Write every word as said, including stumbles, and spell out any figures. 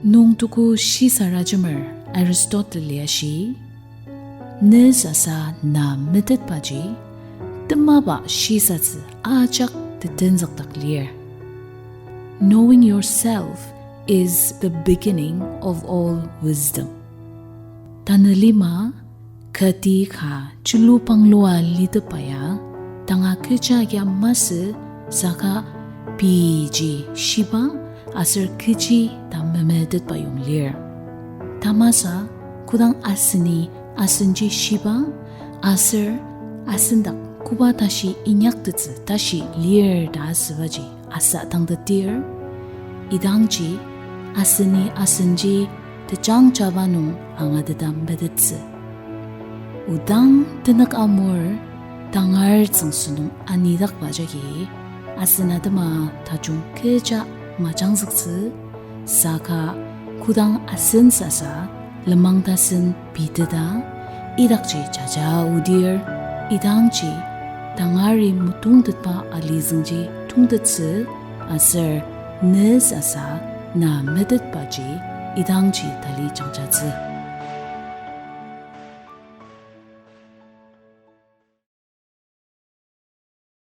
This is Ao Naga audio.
Nüngtugu shisarajemer Aristotle-i ashi, ne sasa na metetbaji, temaba shisatsü ajak tetenzükdak lir. Knowing yourself is the beginning of all wisdom. Tanü lima, kati ka chulu panglua litepba ya, tanga kecha kia masü saka piji shiba aser kechi ta memetetba yong lir. Tamasa, kodang aseni asenji shiba aser asen dak koba tashi inyaktettsü tashi lir ta asübaji asa tangtetir, idangji aseni asenji tejangjaba nung angateta metettsü. Odang tenük amur tangar tsüngsü nung anidakba jagi asen atema tajung kecha majangzüktsü, saka kodang asen sasa lenmang tasen biteta, idakji jaja odir, idangji tangari metongtetba alizüngji tongtettsü, aser ne sasa na metetbaji idangji tali jangjatsü.